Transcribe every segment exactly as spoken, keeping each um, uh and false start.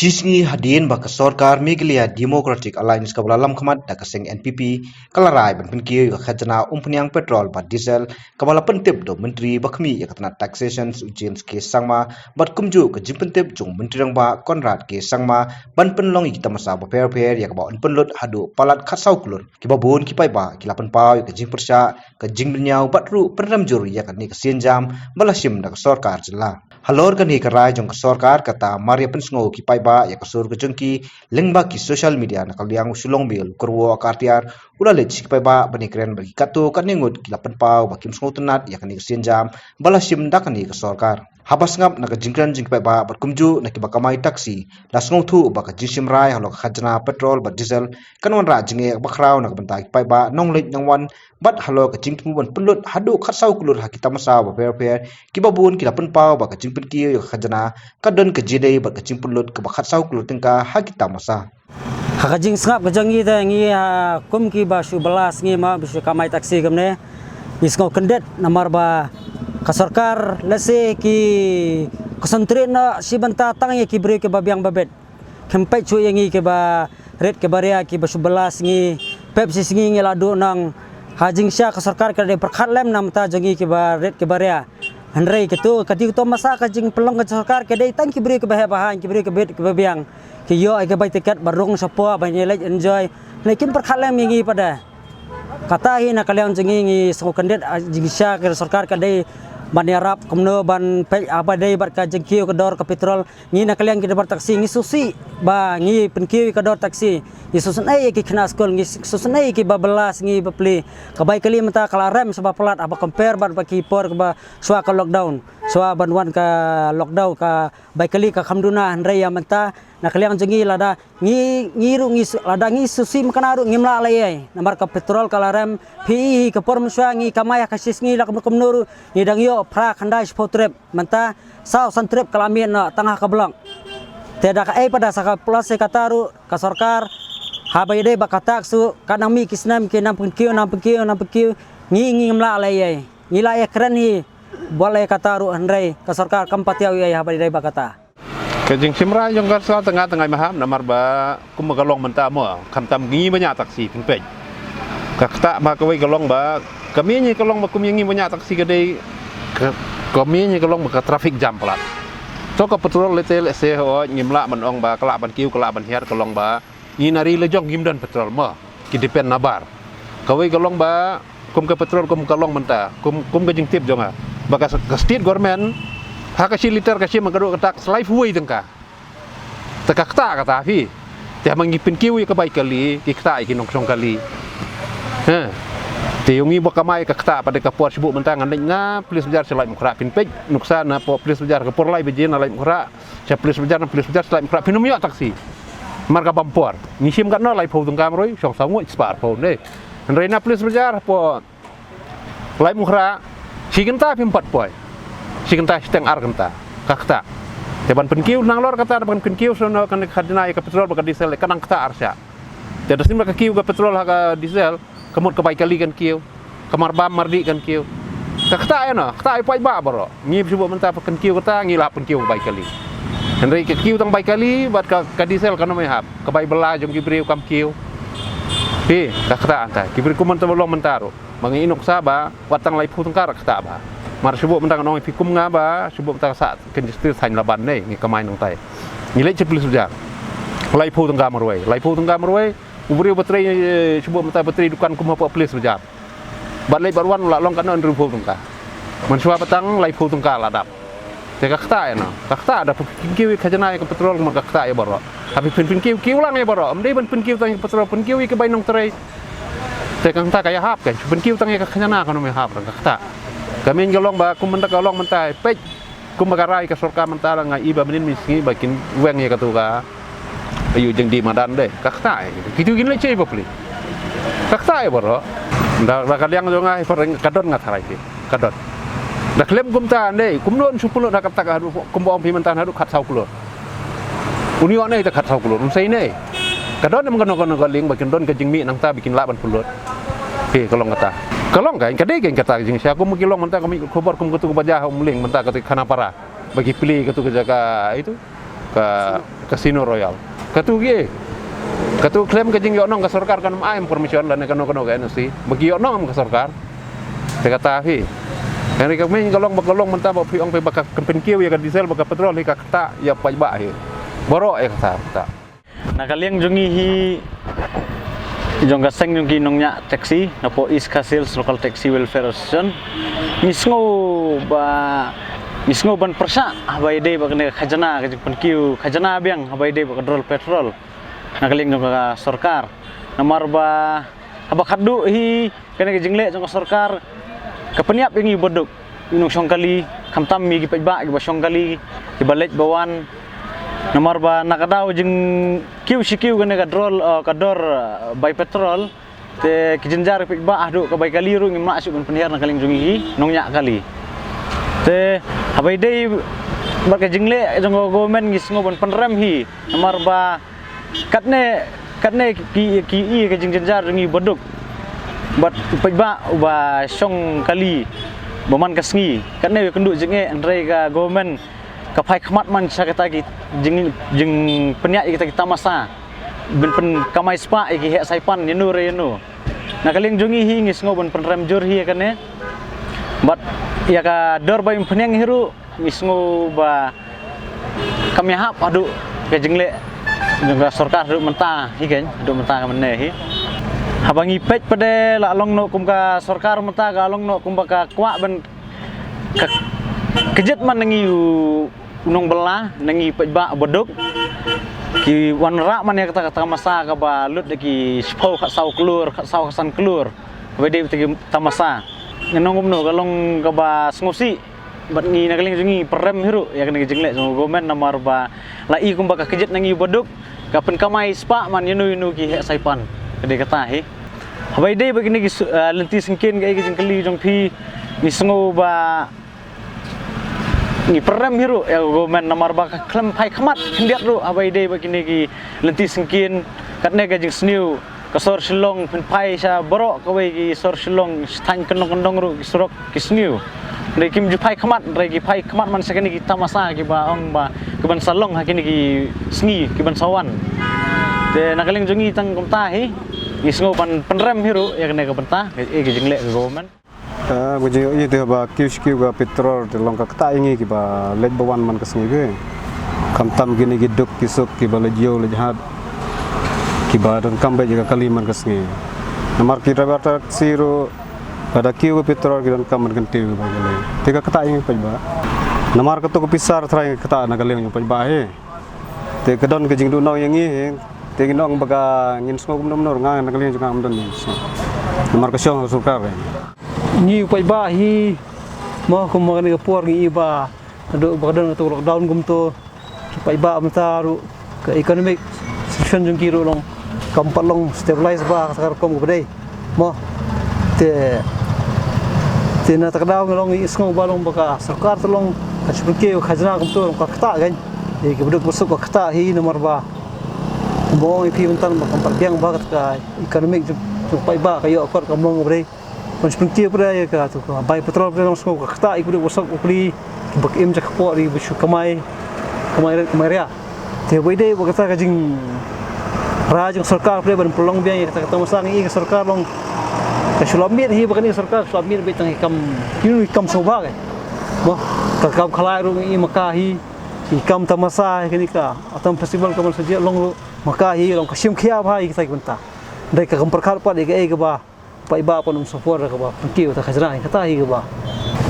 Shi sngi hadien ba ka sorkar Meghalaya Democratic Alliance kaba la lamkhmat da ka seng N P P ka la rai ban pynkiew ïa ka khajna umphniang petrol bad diesel kaba la pyntip da u Myntri ba khmih ïa ka tnat Taxation, u James K Sangma, bad kumjuh ka jingpyntip jong u Myntri Rangbah Conrad K Sangma ban pynlong ïa ki tamasa bapher bapher ïa kaba yn pynlut haduh palat khatsaw klur. Kiba bun ki paidbah ki la pynpaw ïa ka jingpyrshah, ka jingmynñiaw bad ruh pynrem jur ïa kane ka sienjam ba la shim da ka sorkar jylla. Halor kane ka rai jong ka sorkar kata mar ïa pynsngew ki paidbah ïa ka sur ka jong ki lyngba ki social media, na ka liang u Shillong Mail u Kyrwoh Kartiar u la leit sha ki paidbah ban ïakren bad ki katto katne ngut ki la pynpaw ba kim sngewtynnat ïa kane ka sienjam ba la shim da kane ka sorkar. Haba sngap na ka jingkren jong ki paidbah bad kumjuh na kiba kamai taxi, la sngewthuh ba ka jingshim rai halor ka khajna petrol bad diesel kan wanrah jingeh bakhraw na ka bynta ki paidbah nongleit nongwan, bad halor ka jingthmu ban pynlut haduh khatsaw klur ha ki tamasa bapher bapher, kiba bun ki la pynpaw ba ka jingpynkiew ïa ka khajna ka don ka jingïadei bad ka jingpynlut kaba khatsaw klur tyngka ha ki tamasa. Ha ka jingsngap ka jong ngi te ngi, ha, kum kiba shu bylla sngi ma ba shu kamai taxi kumne, ngi sngew kyndit namar ba ka sorkar lehse ki concentrate noh shi bynta tang ïa ki briew kiba biang babit. Kim peit shuh ïa ngi kiba rit kiba ria kiba shu bylla sngi, pep shi sngi ngi la duh nong. Ha jingshisha ka sorkar ka dei pyrkhat lem na ka bynta jong ngi kiba rit kiba ria. Hynrei kito, kati kito masa ka jingpynlong ka sorkar ka dei tang ki briew kiba heh ba haiñ, ki briew kiba bit kiba biang. Ki ïoh ïa ka bai tiket ba rung shapoh ban ïaleit enjoy. Hynrei kim pyrkhat lem ïa ngi pat de. Kata hi na ka liang jong ngi ngi sngew kyndit, ah, jingshisha ka sorkar ka dei ban ïarap kumno ban peit, ah, ba dei bad ka jingkiew ka dor ka petrol. Ngi na ka liang ki driver taxi ngi sngewsih ba ngi pynkiew ïa ka dor taxi. Ngi sngewsynei ïa ki khynnah skul, ngi sngewsynei ïa kiba bylla sngi bapli. Ka bai kali mynta ka la rem shaba palat haba compare bad ba ki por kaba shuwa ka lockdown. Shuwa ban wan ka lockdown ka bai kali ka kham duna, hynrei ïa mynta na ka liang jong ngi lada ngi, ngi ruh ngi su-, lada ngi sngewsih makna ruh ngim lah leh ei ei. Namar ka petrol ka la rem, phi i hi ka por mynshuwa ngi kamai ha ka shi sngi la kumno kumno ruh ngi dang ïoh phra khyndai shiphew trip. Mynta saw san trip ka la miet noh tang ha ka block. Te da kaei pat da sa ka plus ïa kata ruh ka sorkar haba ïadei bad kata ka shu ka nang mih ki snem ki nang pynkiew, nang pynkiew, nang pynkiew. Ngi, ngi ngim lah leh ei ei. Ngi la ïakren hi bad la ïa kata ruh hynrei ka sorkar kam patiaw ei ei haba ïadei bad kata. Ka jingshim rai jong ka sorkar tang nga tang ai maham namar ba kum ba ka long mynta mo, khamtam ngi ba ñiah taxi phin peit. Ka ktah ba kawei ka long ba, ka miej ka long ba kum ïa ngi ba ñiah taxi ka dei, ka, ka miej ka long ba ka traffic jam palat. To ka petrol lehse lehse hooid ngim lah ban ong ba ka lah ban kiew ka lah ban hiar, ka long ba ngi na ri la jong ngim don petrol mo, ki depend na bar. Kawei ka long ba kum ka petrol kum ka long mynta, kum, kum ka jingtip jong nga ba ka, ka state government ha ka shi liter ka shim ka dei ka tax laiphew wei tyngka. Te ka ktah kata phi. Te ha ma ngi pynkiew ïa ka bai kali, ki ktah ïa ki nongshong kali. He. Te ïa ngi ba kamai ka ktah pat de ka por shibun mynta ngan leit na Police Bazar sha Laitumkhrah, phin peit nuksa na por Police Bazar ka por lai baje na Laitumkhrah sha Police Bazar, na Police Bazar sha Laitumkhrah, phin ym ïoh taxi. Mar ka bam por. Ngi shim katno, laiphew tyngka marwei, shong saw ngut spah arphew ne. Hynrei na Police Bazar por Laitumkhrah, shi kynta phim pat poi. Shi kynta shiteng ar kynta. Ka ktah. Te ban pynkiew nanglor kata, ban pynkiew shuh noh kane ka khajna ïa ka petrol bad ka diesel ka nang ktah ar shah. Te da sien ba ka kiew ka petrol ha ka diesel, ka mut ka bai kali kan kiew, ka marbam mardih kan kiew. Ka ktah ïa no, ktah ïa u paidbah baroh. Ngi shibun mynta ba kan kiew kata, ngi la pynkiew ka bai kali. Hynrei ka kiew tang bai kali bad ka, ka diesel kan ym ïahap. Ka bai bylla jong ki briew kam kiew. Hi, ka ktah hangta. Ki briew kum mynta ba long mynta ruh. Ba ngi i nuksa ba wat tang laiphew tyngka ruh ktah ba. Mar shibun mynta ngan ong ïa phi kum nga ba shibun mynta ka sah ka industry saiñ Laban ne, ngi kamai nangtai. Ngi leit sha Police Bazar. Laiphew tyngka marwei, laiphew tyngka marwei. U briew ba trei, eh, shibun mynta ba trei dukan kum hapoh Police Bazar. Bad leit bad wan la long katno, hynriewphew tyngka. Mynshuwa ba tang laiphew tyngka la dap. Te ka ktah ïa no, ka ktah da phin pynkiew ïa ka khajna ïa ka petrol, ka ktah ïa baroh. Haba phin pynkiew, kiew lang ïa baroh. Ym dei ban pynkiew tang ïa ka petrol, pynkiew ïa ki bai nongtrei. Te ka ktah ka ïahap ka, pynkiew tang ïa ka khajna kan ym ïahap, ka ktah. Ka miej ka long ba kum mynta ka long mynta, peit. Kum ba ka rai ka sorkar mynta la nga i ba mynnin mynsngi ba kin weng ïa katu ka Ayu jingdie madan de, ka ktah ïa kitu kin leit shei bapli. Ka ktah ïa baroh. Da, da ka liang jong nga, ka don nga tharai phi. Ka don. Da khlem kumta ne, kumno un shu pynlut ha kata ka haduh, kumba ong phi mynta haduh khatsaw klur. Un ïoh ne te khatsaw klur, un sei ne. Ka don em kano kano ka link ba kin don ka jingmih nangta ba kin lah ban pynlut. Phi ka long kata. Ka long ka, ka dei ka kata ka jingshisha kum ki long mynta ka mih khubor kum katu ka ba jia ha Umling mynta katu ka Khanapara. Ba ki plie katu ka jaka itu. Ka Casino Royal. Katu ki. Katu khlem ka jingïohnong ka sorkar kan ai permission lane kano kano ka N O C. Ba ki ïohnong ka sorkar. Te kata phi. Kan ri ka mei ka long ba ka long mynta ba phi ong phi ba ka kan pynkiew ïa ka diesel ba ka petrol hi ka kata ïa paidbah hi. Baroh ïa kata kata. Na ka liang jong ngi hi jong ka seng jong ki nongñiah taxi napoh East Khasi Hills Local Taxi Welfare Association. Ngi sngew ba ngi sngew ban pyrshah haba ïadei ba kane ka khajna ka jingpynkiew khajna biang haba ïadei ba ka drol petrol. Na ka liang jong ka sorkar. Namar ba haba khadduh hi kane ka jingleh jong ka sorkar ka pynïap ïa ngi baduk. Ïa ngi nongshong kali khamtam ïa ki paidbah kiba shong kali kiba leit ba wan. Namar ba na ka daw jingkiew shi kiew kane ka drol, eh, ka dor, eh, bai petrol. Te ki jynjar paidbah haduh ka bai kali ruh ngim lah shuh ban pynhiar na ka liang jong ngi nongñiah kali. Te haba ïadei bad ka jingleh jong ka government ngi sngew ban pynrem hi. Namar ba katne katne ki ki i ka jingjynjar jong ngi baduk. Bad paidbah uba shong kali ba man ka sngi katne ïa kynduh jingeh hynrei ka government ka phai khmat man sha kata ki jing jingpynïaid ïa kita ki tamasa. Ban pynkamai spah ïa ki heh saipan ïa no re ïa no. Na ka liang jong ngi hi ngi sngew ban pynrem jur hi ïa kane. Bad ïa ka dor ba ïa pynïang hi ruh ngi sngew ba kam ïahap haduh ka jingleh jong ka sorkar haduh mynta hi kan haduh mynta ka mynne hi. Haba ngi peit pat de la long noh kum ka sorkar mynta ka long noh kum ba ka kwah ban ka kjit man na ngi u nongbylla na ngi paidbah baduk. Ki wanrah man ïa kata ka tamasa kaba lut da ki shiphew khatsaw klur khatsaw khatsan klur. Kaba dei bad ki tamasa. Ngan ong kumno ka long kaba sngewsih. Bad ngi na ka liang jong ngi pynrem hi ruh ïa kane ka jingleh jong ka government namar ba la i kumba ka kjit na ngi baduk ka pynkamai spah man ïa no ïa no ki heh saipan. Ka dei kata hi. Haba ïadei bad kine ki su- ah, lynti syngkien kaei ka jingkylli jong phi ngi sngew ba ngi pynrem hi ruh ïa ka government namar ba ka khlem phai khmat khyndiat ruh haba ïadei bad kine ki lynti syngkien katne ka jingsniew ka sor Shillong pynphai sha baroh kawei ki sor Shillong sha thaiñ kyndong kyndong ruh ki surok ki sniew. Hynrei kim ju phai khmat hynrei ki phai khmat man sha kine ki tamasa kiba ong ba kiban sa long ha kine ki sngi kiban sa wan. Te na ka liang jong ngi tang kumta hi ngi sngew ban pynrem hi ruh ïa kane ka bynta ïa ka jingleh ka government. Ah, ka jingïohi te ba kiew shi kiew ka petrol te long ka ktah ïa ngi kiba leit ba wan man ka sngi ke. Khamtam kine ki duk ki suk kiba leit ïew leit hat kiba donkam beit ïa ka kali man ka sngi. Namar ki driver taxi ruh lada kiew ka petrol ki donkam ban kyntiew kiba kali. Te ka ktah ïa ngi paidbah. Namar kato ka pisa tharai ka ktah na ka liang jong paidbah hi. Te ka don ka jingduhnong ïa ngi hi. Te ngi ong ba ka ngin sngew kumno kumno nga na ka liang jong nga ngam don ïa ngi. Namar ka shong ha ka sorkar. Ngi u paidbah hi mo kumba kane ka por ngi i ba haduh ba ka don kato ka lockdown kumto ki paidbah mynta ruh ka economic situation jong ki ruh long kam pat long stabilize ba ka rukom kaba dei mo. Te te na ta ka daw ngi long ngi sngew ba long ba ka sorkar te long ka shu pynkhiew khajna kumto long ka ktah kan. Te ki baduk basuk ka ktah hi namar ba kumba ong i phi mynta ba kam pat biang ba ka economic jong jong paidbah ka ïoh akor kam long kaba dei. Ban shu pynkiew pat ïa ka tu ka bai petrol pat long sngew ka ktah ïa ki baduk basuk u kli ba ki im ja ka por ri ba shu kamai kamai rit kamai ria. Te ba ïadei ba kata ka jingrai jong sorkar pat ban pynlong biang ïa kata ka tamasa ngi ïa ka sorkar long ka shu la miet hi ba kane ka sorkar ka shu la miet beit tang ïa kam ïa kam sngewbha ka. Mo ka kam khalai ruh ngi ïa ma ka hi ïa kam tamasa hi kane ka Atam Festival ka ban sa jia long ruh ma ka hi long ka shim khia bha ïa kita ki bynta. Dei ka kam pyrkhat pat ïa kaei kaba paidbah pan um support da kaba pynkiew ta khajna hi kata hi kaba.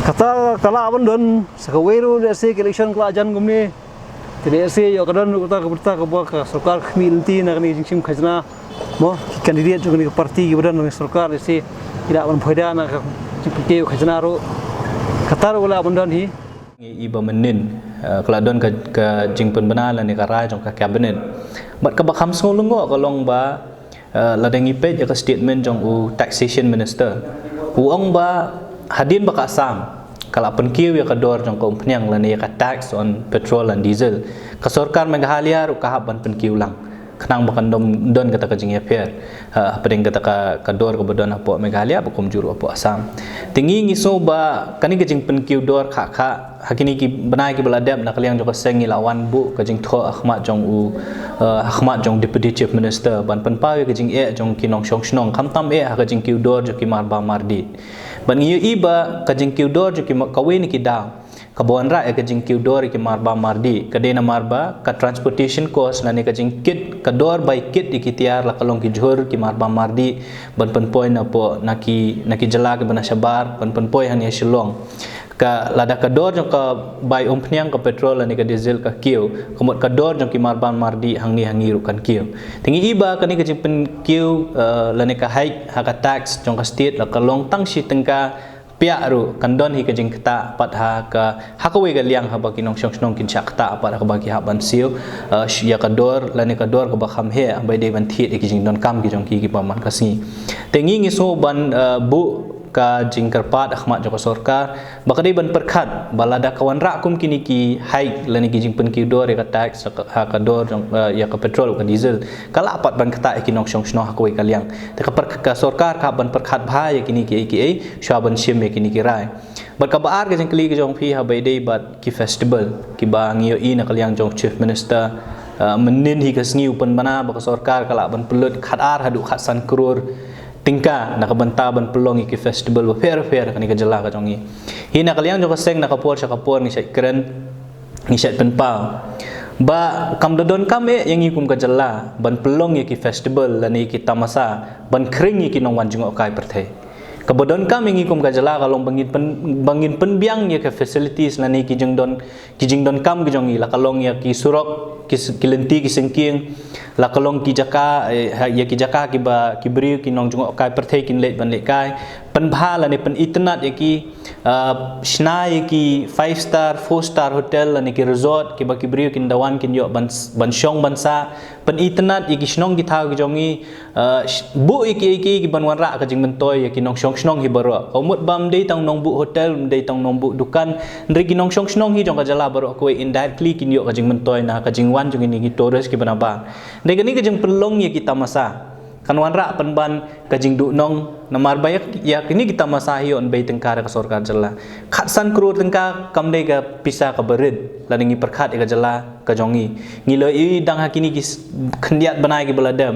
Kata ka lah ban don sa kawei ruh lehse ka election ka la jan kumne. Te lehse ïoh ka don ruh kata ka bynta kaba ka sorkar ka khmih lynti na kane ka jingshim khajna. Mo ki candidate jong kane ka party kiba don na kane ka sorkar lehse ki lah ban phaida na ka jingpynkiew khajna ruh. Kata ruh ka lah ban don hi. Ngi i ba mynnin, eh, ka la don ka, ka jingpynbna lane ka rai jong ka cabinet. Bad kaba kham sngew lyngngoh ka long ba, eh, lada ngi peit ïa ka statement jong u taxation minister. U ong ba hadien ba ka Assam ka la pynkiew ïa ka dor jong ka umphniang lane ïa ka tax on petrol and diesel. Ka sorkar Meghalaya ruh ka hap ban pynkiew lang. khnang ba kan don, don kata ka jingïapher, ha, hapdeng kata ka, ka dor kaba don hapoh Meghalaya bad kumjuh ruh hapoh Assam. Te ngi ngi sngew ba kane ka jingpynkiew dor kha kha ha kine ki bnai kiba la dep, na ka liang jong ka seng ngi la wan buh ka jingthoh ha khmat jong u, eh, ha khmat jong Deputy Chief Minister ban pynpaw ïa ka jingeh jong ki nongshong shnong, khamtam eh ha ka jingkiew dor jong ki marbam mardih. Bad ngi ïohi ba ka jingkiew dor jong ki ma-, kawei na ki daw kaba wanrah ïa ka jingkiew dor ïa ki marbam mardih ka dei namar ba ka transportation cost lane ka jingkit, ka dor bai kit ïa ki tiar la ka long ki jhur ki marbam mardih ban pynpoi napoh na ki, na ki jylla kiba na shabar ban pynpoi hangne Shillong. Ka lada ka dor jong ka bai umphniang ka petrol lane ka diesel ka kiew, ka mut ka dor jong ki marbam mardih hangne ha ngi ruh kan kiew. Te ngi i ba kane ka jingpynkiew, eh, lane ka hike ha ka tax jong ka state la ka long tang shi tyngka pia ruh kan don hi ka jingktah pat ha ka, ha kawei ka liang haba ki nongshong shnong kin shah ktah pat ha kaba ki hap ban siew, eh, sh-, ïa ka dor lane ka dor kaba kham heh haba dei ban thied ïa ki jingdonkam ki jong ki kiba man ka sngi. Te ngi ngi sngew ban, eh, buh ka jingkyrpad ha khmat jong ka sorkar ba ka dei ban pyrkhat ba lada ka wanrah kum kine ki hike lane ki jingpynkiew dor ïa ka tax ha ka, ha ka dor jong, eh, ïa ka petrol ka diesel, ka lah pat ban ktah ïa ki nongshong shnong ha kawei ka liang. Te ka pyrk-, ka sorkar ka hap ban pyrkhat bha ïa kine kiei kiei shuwa ban shim ïa kine ki rai. Bad kaba ar ka jingkylli ka jong phi haba dei bad ki festival kiba ngi ïohi na ka liang jong Chief Minister, eh, mynnin hi ka sngi u pynbna ba ka sorkar ka lah ban pynlut khatar haduh khatsan klur tyngka na ka bynta ban pynlong ïa ki festival bapher bapher ha kane ka jylla ka jong ngi. Hi na ka liang jong ka seng na ka por sha ka por ngi shait kren, ngi shait pynpaw ba kam da donkam eh ïa ngi kum ka jylla ban pynlong ïa ki festival lane ïa ki tamasa ban khring ïa ki nongwan jngohkai pyrthei. Kaba donkam ïa ngi kum ka jylla ka long ba ngin pyn-, ba ngin pynbiang ïa ka facilities lane ki jingdon, ki jingdonkam ki jong ngi, la ka long ïa ki surok, ki s-, ki lynti ki syngkien, la ka long ki jaka, eh, ha, ïa ki jaka kiba ki briew ki nongjngohkai pyrthei kin leit ban lehkai, pynbha lane pynitynnad ïa ki, ah, shna ïa ki five star, four star hotel lane ki resort kiba ki briew kin da wan kin ïoh ban s-, ban shong ban sah, pynitynnad ïa ki shnong ki thaw ki jong ngi, ah, sh-, buh ïa ki, ïa ki, ïa ki ban wanrah ka jingmyntoi ïa ki nongshong shnong hi baroh. Ka mut ba ym dei tang nongbuh hotel, ym dei tang nongbuh dukan, hynrei ki nongshong shnong hi jong ka jylla baroh kawei indirectly kin ïoh ka jingmyntoi na ka jingwan jong kine ki tourist kiba nabar. Hynrei kane ka jingpynlong ïa ki tamasa kan wanrah pynban ka jingduhnong namar ba ïa, ïa kine ki tamasa hi ym bei tyngka da ka sorkar jylla. Khatsan klur tyngka kam dei ka pisa kaba rit lada ngi pyrkhat ïa ka jylla ka jong ngi. Ngi la ïohi dang ha kine ki s-, khyndiat bnai kiba la dep,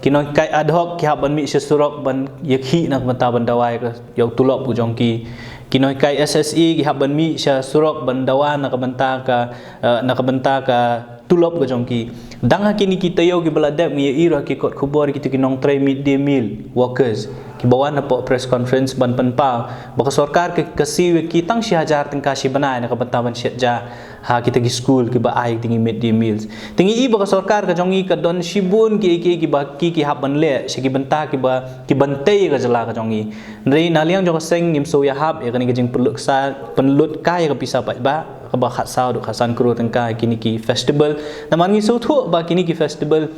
ki nonghikai ad hoc ki hap ban mih sha surok ban ïakhih na ka bynta ban dawa ïa ka, ïa u tulop u jong ki. Ki nonghikai S S A ki hap ban mih sha surok ban dawa na ka bynta ka, eh, na ka bynta ka tulop ka jong ki. Dang ha kine ki taïew kiba la dep ngi ïohi ruh ha ki kot khubor kito ki nongtrei mid day meal workers kiba wan hapoh press conference ban pynpaw ba ka sorkar ka, ka siew ïa ki tang shi hajar tyngka shi bnai na ka bynta ban shet ja ha kita ki skul kiba ai ïa kito ki mid day meals. Te ngi i ba ka sorkar ka jong ngi ka don shibun ki, ki, kiba ki, ki hap ban leh sha ki bynta kiba, ki ban tei ïa ka jylla ka jong ngi. Hynrei na liang jong ka seng ngim sngewsih ïahap ïa kane ka jingpynlut ksa, pynlut kai ïa ka pisa paidbah kaba khatsaw haduh khatsan klur tyngka ïa kine ki festival. Namar ngi sngewthuh ba kine ki festival,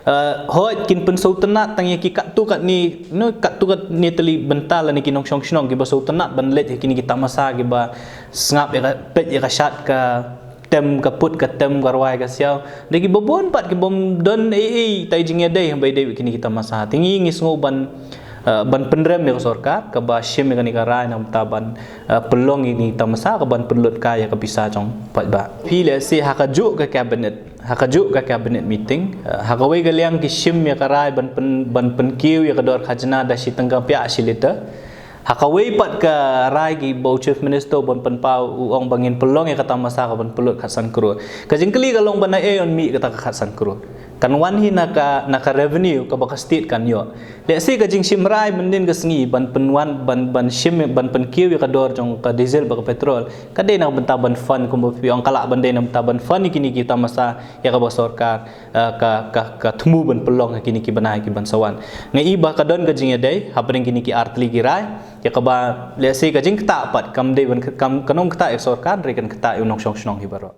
eh, hooid kin pynsngewtynnad tang ïa ki katto katne, no, katto katne tylli bynta lane ki nongshong shnong kiba sngewtynnad ban leit ïa kine ki tamasa kiba sngap ïa ka peit ïa ka shad ka tem ka put ka tem ka rwai ka siaw. Hynrei kiba bun pat kibym don ei ei tai jingïadei haba ïadei bad kine ki tamasa. Te ngi ngi sngew ban, eh, ban pynrem ïa ka sorkar kaba shim ïa kane ka rai na ka bynta ban, eh, pynlong ïa kine ki tamasa kaban pynlut kai ïa ka pisa jong paidbah. Phi lehse ha kajuh ka cabinet, ha kajuh ka cabinet meeting, eh, ha kawei ka liang ki shim ïa ka rai ban pyn, ban pynkiew ïa ka dor khajna da shi tyngka pia shi liter. Ha kawei pat ka rai kiba u Chief Minister u ban pynpaw u ong ba ngin pynlong ïa ka tamasa kaban pynlut khatsan klur. Ka jingkylli ka long ba naei yn mih kata ka khatsan klur. Kan wan hi na ka, na ka revenue kaba ka state kan ïoh. Lehse ka jingshim rai mynnin ka sngi ban pynwan, ban, ban shim, ban pynkiew ïa ka dor jong ka diesel bad ka petrol ka dei na ka bynta ban fund kumba phi ong, ka lah ban dei na ka bynta ban fund ïa kine ki tamasa ïa kaba sorkar, eh, ka, ka, ka thmu ban pynlong ha kine ki bnai kiban sa wan. Nga i ba ka don ka jingïadei hapdeng kine ki artylli ki rai, ïa kaba lehse ka jingktah pat kam dei ban k-, kam, kan ym ktah ïa ka sorkar, hynrei kan ktah ïa u nongshong shnong hi baroh.